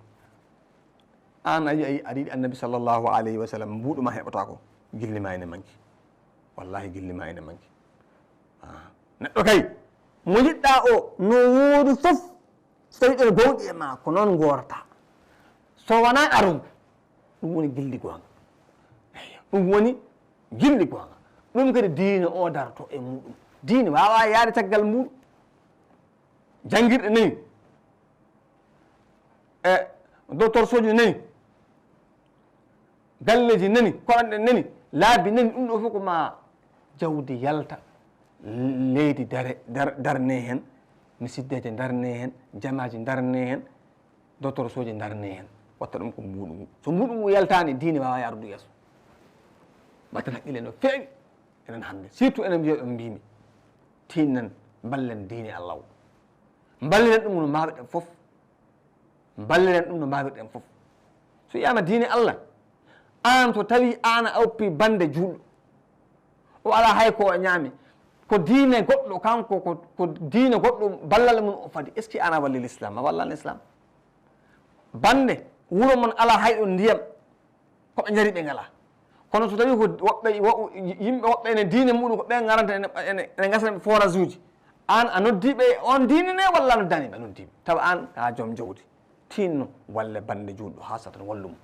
Aan a yi-, a yi-, aɗa yiɗi Annabi sallallahu alayhi wa sallam, mbuuɗu ma heɓata ko, gilli ma ene manki. Wallahi, gilli ma ene manki. Ah. Neɗɗo kay, mo yiɗɗa o, no woodu fof, so tawi ɗon gowɗi e ma, ko noon ngoorta. So wona arum, ɗum woni gilli goonga. Eeyo, ɗum woni gilli goonga. Ɗum kadi diina o darto e muɗum. Diine waawaa yahde caggal muuɗum. Janngirɗe nani, e docteur sooji nani, galleeji nani, koɗanɗe nani, laabi nani, ɗum ɗo fof ko ma jawdi yalta, leydi dare, dar-, darne heen, misiddeeje darne heen, jamaaji darne heen, docteur sooji darne heen, watta ɗum ko mbuuɗu ngu. So mbuuɗu ngu yaltaani, diine waawaa yahrude yeeso. Mbaɗten haqqille no feewi enen hannde, surtout enen mbiyooɓe mbiimi, tinnan, mballen diine Allah o. Mballiren ɗum no mbaawirɗen fof. Mballiren ɗum no mbaawirɗen fof. So wiyaama diine Allah, aan so tawii aan a oppi bannde juulɗo, o alaa hay ko o ñaami, ko diine goɗɗo, kanko ko, ko diine goɗɗo ballal mum o fadi, est-ce que aan a walli l'islam? A wallan islam. Bannde wuro mon alaa hay ɗo ndiyam, ko ɓe njari ɓe ngalaa. Kono so tawii ko woɓɓe, wo-, yimɓe woɓɓe ene diine muɗum ko ɓe ngaranta ene, ene, ene ngasana ɓe forage uji, aan a noddii ɓe e oon diine ne walla a noddaani ɓe? A noddii ɓe. Tawa aan ko a joom jawdi. Tinno, walle bannde juulɗo haa satan wallu mo.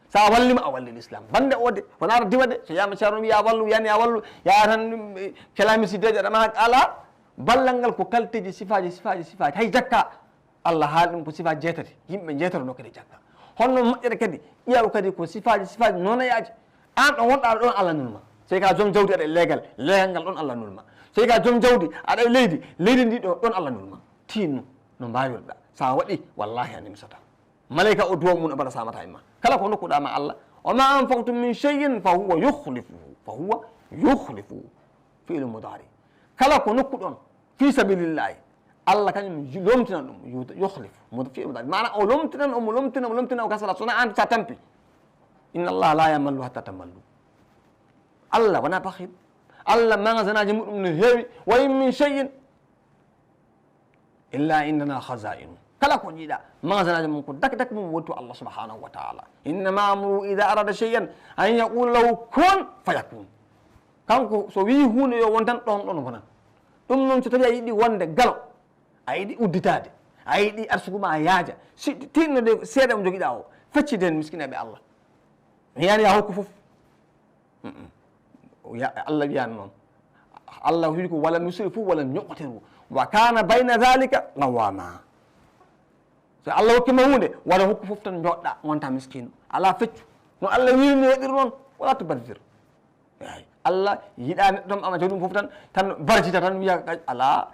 So a walli mo, a walli l'islam. Bannde o de, wonaa to diwa de. So wiyaama ceerno wiya wallu, yani a wallu, yaa tan, eh, kelami si deeƴa ɗama alaa. Ballal ngal ko qualité ji, sifaaji, sifaaji, sifaaji. Hay jakka, Allah haali ɗum ko sifaaji jeetati. Yimɓe njeetato no kadi jakka. Honno moƴƴere kadi, ƴeewa kadi ko sifaaji, sifaaji noonayaaji. Aan ɗo ngonɗaa ɗoon Allah nulma. So ka joom jawdi aɗa e leegal, leegal ngal ɗoon Allah nulma. So ka joom jawdi aɗa e leydi, leydi ndi ɗo, ɗoon Allah nulma. Tinno no mbaawirɗaa. So a waɗi, wallahi a nimsataa. Maleyka o duwa mum o mbaɗa samata e ma. Kala ko nokkuɗaa ma Allah. Wa ma anfaqtum min shay'in fa huwa yukhlifuhu. Fa huwa yukhlifuhu. Fi'lu mudari. Kala ko nokkuɗon fi sabilillahi, Allah kañum lomtinan ɗum, yu-, yukhlifu. Mud-, fi'lu mudari. Maana o lomtinan, omo lomtina, omo lomtina, o kasala, sona an sa tampi. Inna Allah la yamallu hatta tamallu. Allah wona bakhil. Allah magasinaaji muɗum no heewi. Wa in min shay'in illa indana khaza'inu. Kala ko jiiɗa, magasinaaji mum ko dak dak mum wontu Allah subhanahu wa ta'ala. Innama amruhu idha arada shay'an an yaqula lahu kun fayakun. Kanko so wi huunde yo won tan, ɗon ɗon wona. Ɗum noon so tawi a yiɗi wonde galo, a yiɗi udditaade, a yiɗi arsugu ma a yaaja, si tinno de seeɗa mo jogiɗa o, fecci den miskineɓe Allah. Mi yani ya hokku fof. Mm-mm. O ya-, Allah wiyani noon. Allah wi ko, "Walam yusrifu walam yuqtiru. Wa kana bayna dhalika qawama." So Allah hokki ma huunde, wala hokku fof tan joɗɗa, wonta miskino. Ala feccu. No Allah wirini waɗir noon, wala tubazzir. Eey. Allah yiɗa neɗɗo tan ama jawdi mum fof tan, tan barjita tan wiya, ala,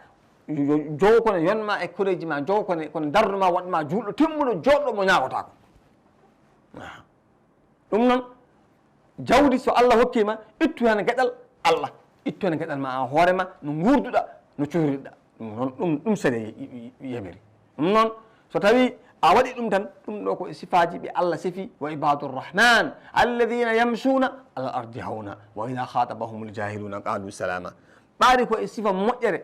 yo, yo, jowo kono yonma e koreji ma, jowo kono, kono darnuma waɗma juulɗo timmuɗo, joɗɗo mo ñaagotako. Aha. Ɗum noon, jawdi so Allah hokkii ma, ittu heen geɗal Allah, ittu heen geɗal ma an hoore ma, no nguurduɗa, no cuhriɗa. Ɗum noon, ɗum, ɗum sariya y-, y-, y-, yamiri. Ɗum noon, so tawii a waɗi ɗum tan, ɗum ɗo ko e sifaaji ɓe Allah sifi, "Wa ibadur rahman, alladhina yamshuna alal ardi hawna, wa idha khatabahumul jahiluna qalu salama." Ɓaari ko e sifa moƴƴere,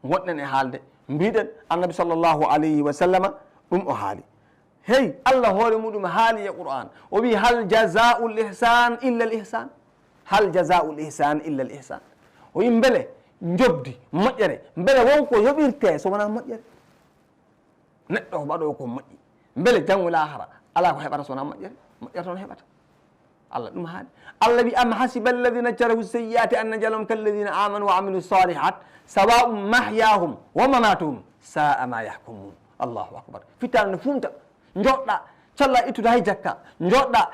ngonɗen e haalde, mbiɗen Annabi sallallahu alayhi wa sallama, ɗum o haali. Hey, Allah hoore muɗum haali e Qur'an. O wi, "Hal jazaa'ul ihsan illa al ihsan?" Hal jazaa'ul ihsan illa al ihsan? O wi, "Mbele njobdi moƴƴere, mbele won ko yoɓirte so wonaa moƴƴere?" Neɗɗo ko waɗoowo ko moƴƴi. Mbele janngo laahara alaa ko heɓata so wonaa moƴƴere? Moƴƴere tan heɓata. Allah ɗum haali. Allah wi, "Am hasiba alladhina ijtarahu sayyi'ati an naj'alahum kalladhina amanu wa amilu salihat sawa'un mahyahum wa mamatuhum sa'a ma yahkumun." Allahu akbar. Fittaande no fumta. Njoɗɗa, calla ittude hay jakka. Njoɗɗa,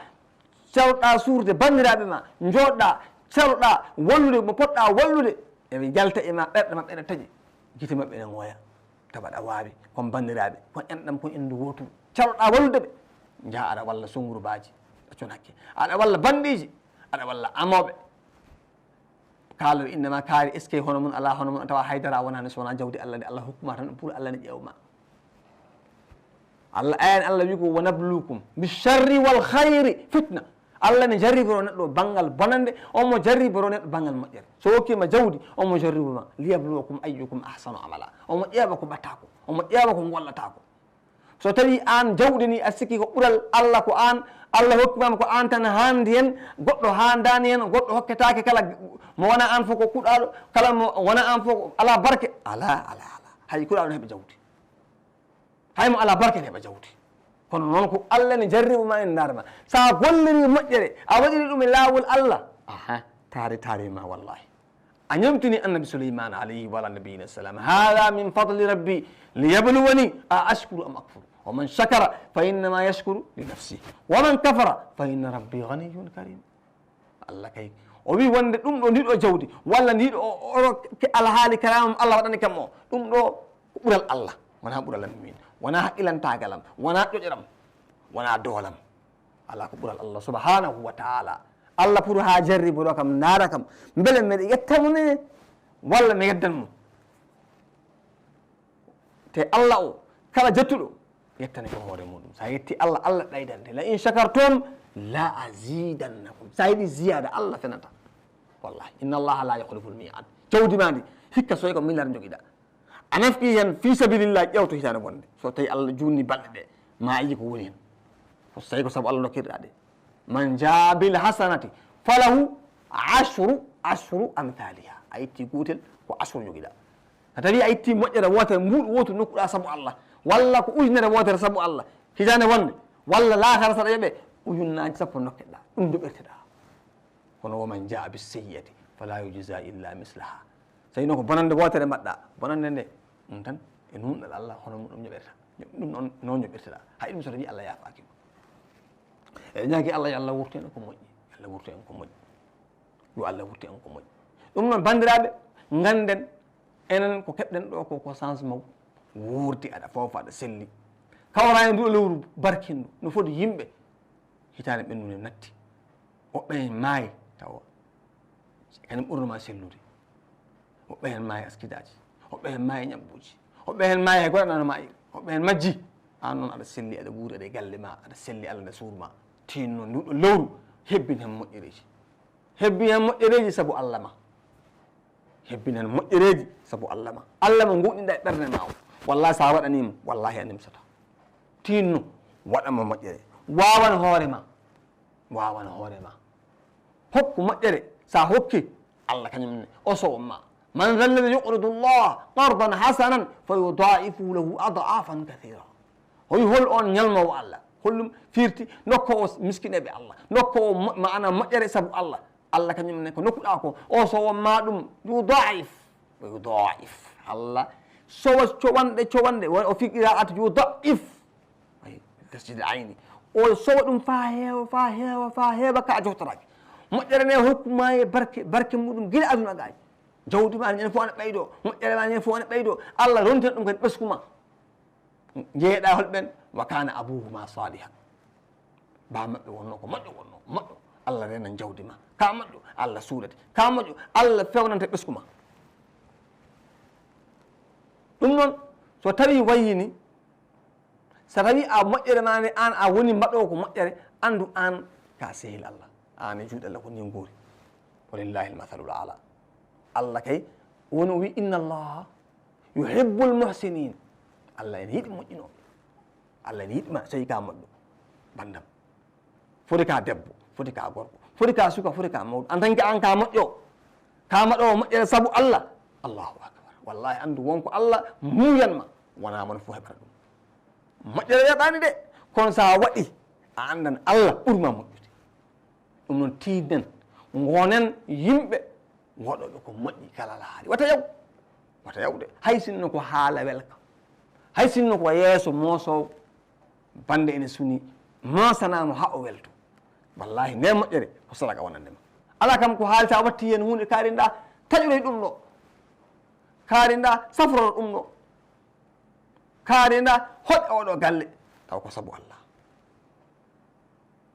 caloɗa suurde banndiraaɓe ma. Njoɗɗa, caloɗa wallude mo poɗɗa wallude. Eɓe njalta e ma, ɓerɗe maɓɓe ene taƴi, gite maɓɓe ene ŋooya. Tawa aɗa waawi, kon banndiraaɓe, kon enɗam, kon enndu wooturu. Caloɗa wallude ɓe. Njaha aɗa walla sunguru baaji, a con hakke. Aɗa walla bandiiji, aɗa walla amooɓe. Kaaloɓe innama kaari, est-ce que hono mum alaa, hono mum a tawa haydara a wonaani so wonaa jawdi Allah ndi Allah hokkuma tan pour Allah ne ƴeewa ma. Allah ayani, Allah wi ko, "Wa nabluukum bi sharri wal khayri fitna." Allah ne jarriboro neɗɗo banngal bonande, omo jarriboro neɗɗo banngal moƴƴere. So hokkima jawdi, omo jarribuma, "Liyabluwakum ayyukum ahsanu amala." Omo ƴeewa ko mbaɗata ko, omo ƴeewa ko ngollata ko. So tawi aan jawdi ni a sikki ko ɓural Allah ko aan, Allah hokkimama ko aan tan haandi hen, goɗɗo haandaani hen, goɗɗo hokketaake kala mo wona aan fof ko kuɗaaɗo, kala mo wona aan fof ko alaa barke, alaa, alaa, alaa. Hay kuɗaaɗo ne heɓa jawdi. Hay mo alaa barke ne heɓa jawdi. Kono noon ko Allah ne jarriba ma en ndaar ma. Sa golliri moƴƴere, a waɗiri ɗum e laawol Allah. Aha, taari, taari ma wallahi. A ñamtini Annabi Suleymaana alayhi wa ala nabiyina salam: "Hada min fadli rabbi liyabluwani a ashkuru am akfur. Wa man shakara fa innama yashkuru li nafsi. Wa man kafara fa inna rabbi ganiyun karim." Allah kay, o wi wonde ɗum ɗo, ndiɗo jawdi, walla ndiɗo o, o, o, ke alhaali karaama mo Allah waɗani kam o, ɗum ɗo ko ɓural Allah, wonaa ɓural am min, wonaa haqqilantaagal am, wonaa ƴoƴram, wonaa doolam. Alaa ko ɓural Allah subhanahu wa taala. Allah pour haa jarribo ɗo kam, ndaara kam, mbele meɗe yetta mo ne, walla mi yeddan mo? Te Allah o, kala jettuɗo, yettane ko hoore muɗum. Sa yetti Allah, Allah ɓeydante. "La in shakartum la azidannakum." Sa yiɗi ziyada, Allah fenata. Wallahi, inna Allaha la yukhlifu al-mi'ad. Jawdi ma ndi, hikka soy ko milliard jogiɗa. A nafqi hen fi sabilillah, ƴewto hitaande wonde. So tawi Allah junni balɗe ɗe, ma a yi ko woni hen. So tawi ko sabu Allah dokkirɗa ɗe. "Man jaa bil hasanati falahu ashru, ashru amthaliha." A itti gootel, ko ashru jogiɗa. So tawi a itti moƴƴere wootere, mbuuɗu wootu nokkuɗa sabu Allah, walla ko ujunere wootere sabu Allah, hitaande wonde, walla laakara saɗa yoɓe ujunnaaji sappo nokkeɗa, ɗum joɓirteɗa. Kono "wa man jaa bis sayyi'ati fala yujza illa mislaha." So tawi noon ko bonannde wootere mbaɗɗa, bonannde nde, ɗum tan, e nuunɗal Allah, hono mum ɗum joɓirta. Ɗum noon, noon joɓirteɗa. Hay ɗum so tawi Allah yaafaaki mo. Eɗen ñaagi Allah, yo Allah wurtu en ko moƴƴi. Yo Allah wurtu en ko moƴƴi. Yo Allah wurtu en ko moƴƴi. Ɗum noon, banndiraaɓe, ngannden enen ko keɓɗen ɗo ko, ko changement wuurdi, aɗa foofa, aɗa selli. Kawra e nduɗo lewru barkindu, no foti yimɓe hitaande ɓennude natti. Woɓɓe heen maayi tawa kañum ɓurno ma sellude. Woɓɓe heen maayi askidaaji. Woɓɓe heen maayi ñabbuuji. Woɓɓe heen maayi hay gooto anndaano ma. Woɓɓe heen majji. Aan noon aɗa selli, aɗa wuuri, aɗa e galle ma, aɗa selli, Allah nde suur ma. Tinno nduɗo lewru, hebbin heen moƴƴereeji. Hebbin heen moƴƴereeji sabu Allah ma. Hebbin heen moƴƴereeji sabu Allah ma. Allah mo ngoɗinɗa e ɓernde ma o. Wallahi, sa waɗanii mo, wallahi a nimsata. Tinno, waɗan mo moƴƴere. Waawan hoore ma. Waawan hoore ma. Hokku moƴƴere, sa hokki, Allah kañum ne o sowan ma. "Man dha alladhi yuqridu Allaha qardan hasanan fa yudha'ifu lahu ad'afan kathira." Hoy hol on ñalnoowo Allah? Holɗum firti? Nokkowo miskineeɓe Allah, nokkowo mo-, maana moƴƴere sabu Allah. Allah kañum ne ko nokkuɗa ko, o sowan ma ɗum. Yudha'if, yudha'if. Allah sowa cowanɗe, cowanɗe. Wa-, o fi qira'at yudha'if. Ay, tasjid ayni. O sowa ɗum fa heewa, fa heewa, fa heewa, ka a joftoraki. Moƴƴere nde hokku ma e barke, barke muɗum gila aduna gaay. Jawdi ma ñande fof ana ɓeydo, moƴƴere ma ñande fof ana ɓeydo. Allah rontina ɗum kadi ɓesngu ma. Jeeɗa hol ɓen? "Wa kana abuhuma salihan." Ba maɓɓe wonno ko moƴƴo, wonno moƴƴo. Allah renan jawdi ma. Ka moƴƴo, Allah suudate. Ka moƴƴo, Allah fewnante ɓesngu ma. Ɗum noon, so tawi wayini, so tawi a moƴƴere ma nde, an a woni mbaɗowo ko moƴƴere, anndu an ka sehil Allah. An e juuɗe Allah ko ni nguuri. Walillahi al-mathalul a'la. Allah kay woni o wi, "Inna Allaha yuhibbul muhsinin." Allah ene yiɗi moƴƴinooɓe. Allah ene yiɗi ma, so tawi ka moƴƴo, banndam. Foti ka debbo, foti ka gorko, foti ka suka, foti ka mawɗo. En tant que an ka moƴƴo, ka mbaɗowo moƴƴere sabu Allah. Allahu akbar. Wallahi, anndu won ko Allah muuyan ma, wona mon fof heɓata ɗum. Moƴƴere weeɓaani de, kono so a waɗi, a anndan Allah ɓuri ma moƴƴude. Ɗum noon, tiiɗen, ngonen yimɓe waɗooɓe ko moƴƴi kala laari. Wata yaw, wata yaw de. Hay sinno ko haala welka, hay sinno ko yeeso moosoowo, bannde ene suni, moosanaama haa o welto. Wallahi, nde moƴƴere ko sadaka wonande ma. Alaa kam ko haalta, a watti heen huunde kaarinɗa, taƴoɗo e ɗum ɗo. Kaarinɗa, safroɗo ɗum ɗo. Kaarinɗa, hoɗ e oɗo galle. Taw ko sabu Allah.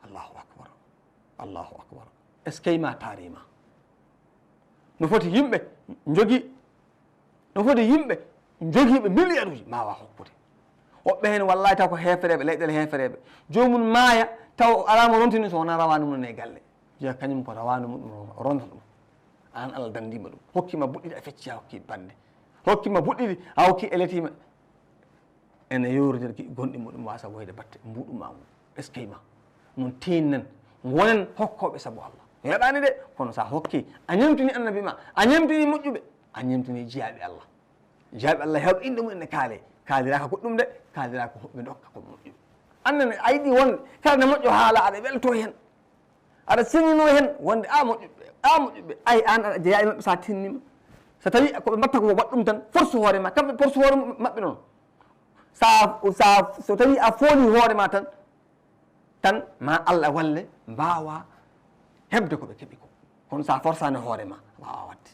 Allahu akbar. Allahu akbar. Eskey ma taarima. No foti yimɓe njogi, no foti yimɓe njogiiɓe milliard uji ma wa hokkude. Woɓɓe heen wallahi taw ko heefereeɓe, leyɗeele heefereeɓe. Joomum maaya taw alaa mo rontini so wonaa rawaandu mum e galle. Jeya kañum ko rawaandu mum o ronta ɗum. Aan Allah dandiima ɗum. Hokkima buɗɗiɗi a fecci a hokki bannde. Hokkima buɗɗiɗi a hokki eletiima. Ene yowrodira ki gonɗi muɗum wasa woyde batte mbuɗu ma ngu. Eskey ma. Noon tiinnen, ngonen hokkooɓe sabu Allah. Weeɓaani de, kono so a hokki, a ñemtini annabi ma, a ñemtini moƴƴuɓe, a ñemtini jiyaaɓe Allah. Jiyaaɓe Allah heewɓe inɗe mum ene kaale, kaaliraaka goɗɗum de, kaaliraaka ko ɓe ndokka ko moƴƴuɓe. Annene a yiɗi wonde, kala nde moƴƴo haala aɗa welto heen. Aɗa seŋinoo heen wonde a moƴƴuɓe, A moƴƴuɓe, ay, an aɗa jeyaa e maɓɓe, so a tinnima. So tawi ko ɓe mbatta ko, waɗ ɗum tan, force hoore ma, kamɓe force hoore maɓɓe noon. Sa, sa, so tawi a fooli hoore ma tan, tan ma Allah walle, mbaawa heɓde ko ɓe keɓi ko. Kono sa forsaani hoore ma, a waawaa waɗde.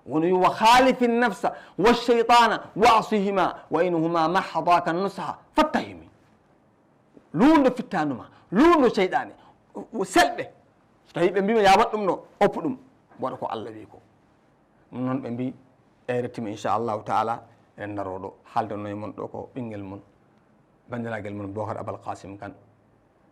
Woni yo: "Wa khalifi nafsa wa shaytana wa asihima, wa in huma mahadaka nusha fattahimi." Luurndo fittaandu ma, luurndo seyɗaane, selɓe. So tawi ɓe mbiima ya waɗ ɗum ɗo, oppu ɗum, waɗa ko Allah wi ko. Ɗum noon ɓe mbi, eyre tima, inchallahu taala, eɗen ndaroo ɗo, haaldanoo e mon ɗo ko ɓinngel mon, banndiraagal mon Bocar Abal Qasim Kane.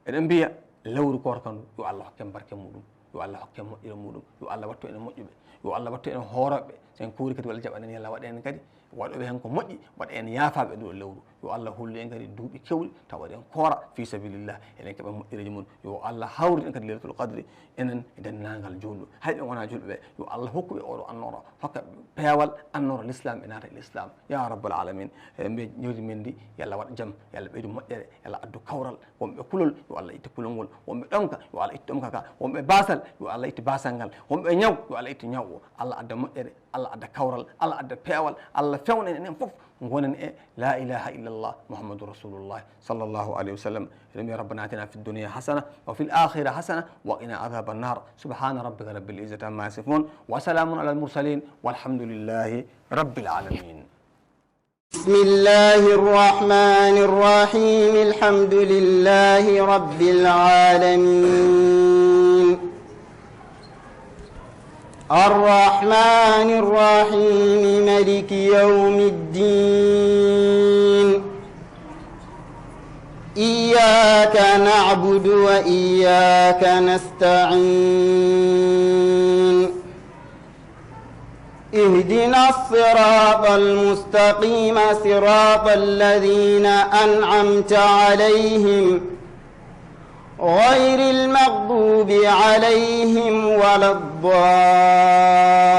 Eɗen mbiya lewru koorka ndu, yo Allah hokke en barke muɗum, yo Allah hokke en moƴƴere muɗum, yo Allah wattu en e moƴƴuɓe, yo Allah wattu en e hoorooɓe. So en kuuri kadi, yo Allah jaɓan en, yo Allah waɗ en kadi waɗooɓe heen ko moƴƴi, waɗa en yaafaaɓe ndu ɗo lewru. Yo Allah hollu en kadi duuɓi keewɗi, tawa eɗen koora fii sabilillah, eɗen keɓa moƴƴereeji mum. Yo Allah hawrin en kadi Laylatul Qadri, enen e denndaangal juulɓe. Hay ɓe ngonaa juulɓe ɓe, yo Allah hokku ɓe oo ɗo annoora, hokka ɓe peewal annoora l'islam, ɓe naata e l'islam. Ya rabbal alamin, eɗen mbiya lewru men ndi, yo Allah waɗ jam, yo Allah ɓeydu moƴƴere, yo Allah addu kawral. Wonɓe kulol, yo Allah ittu kulol ngol. Wonɓe ɗomka, yo Allah ittu ɗomka ka. Wonɓe baasal, yo Allah ittu baasal ngal. Wonɓe ñaw, yo Allah ittu ñaw o. Allah adda moƴƴere, Allah adda kawral, Allah adda peewal, Allah fewna en, enen fof ngonen e la ilaha illallah Muhammadu Rasulullah sallallahu alayhi wa sallam. Eɗen mbiya: "Rabbana atina fid dunya hasana wa fil akhirati hasana wa qina adhaban nar. Subhana rabbika rabbil izzati amma yasifun. Wa salamun alal mursalin. Walhamdulillahi rabbil alamin." بسم الله الرحمن الرحيم. الحمد لله رب العالمين. الرحمن الرحيم. ملك يوم الدين. إياك نعبد وإياك نستعين. اهدنا الصراط المستقيم، صراط الذين أنعمت عليهم، غير المغضوب عليهم ولا الضالين.